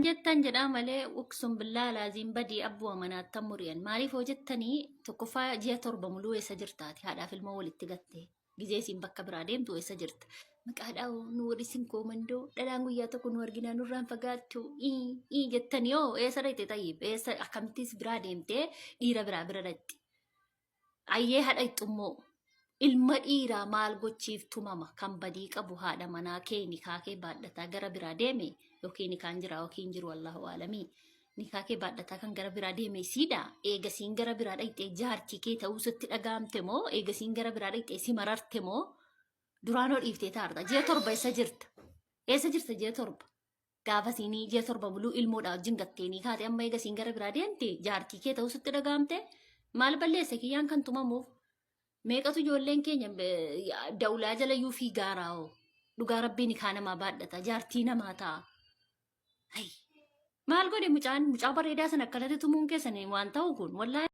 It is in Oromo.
Waan jettan jedhaa malee, uqsum billaa laaziin badii abbuu amanaattan muriyan. Maaliif hoo jettanii, tokkoffaa ji'a 7 muluu eessa jirtaati? Haadhaaf ilmoo walitti gattee gizee isiin bakka biraa deemtu eessa jirta? Maqaadhaa hoo nu warri isin koomandoo dhalaan guyyaa tokko nu arginaa nurraan fagaattu ii jettanii hoo eessa dhaqxe? Tayyib, eessa akkamittis biraa deemtee dhiira biraa bira dhaqxi? Ayyee, haadha ixxummoo ilma dhiiraa maal gochiif tumama? Kan badii qabu haadha manaa kee nikaa kee baadhataa gara biraa deeme, yookiin nikaan jira yookiin jiru, allahu aalamii, nikaa kee baadhataa kan gara biraa deeme siidha. Eegasiin gara biraa dhaqxee jaartii kee ta'uu sitti dhaga'amte moo, eegasiin gara biraa dhaqxee si mararte moo, duraanoo dhiiftee taarta? Ji'a 7 eessa jirta? Eessa jirta ji'a 7? Gaafa siinii ji'a 7 buluu ilmoodhaa wajjin gatteenii kaate, amma eega siin gara biraa deemte jaartii kee ta'uu sitti dhaga'amte? Maal balleesse kiyyaan kan tumamuuf? Meeqatu ijoolleen keenya dawlaa jala iyyuu fiigaaraa hoo? Dhugaa rabbii nikaa namaa baadhata, jaartii namaa ta'a. Hay. Maal godhe mucaan? Mucaa bareedaa sana akkanatti tumuun keessan waan ta'u kun wallaahi.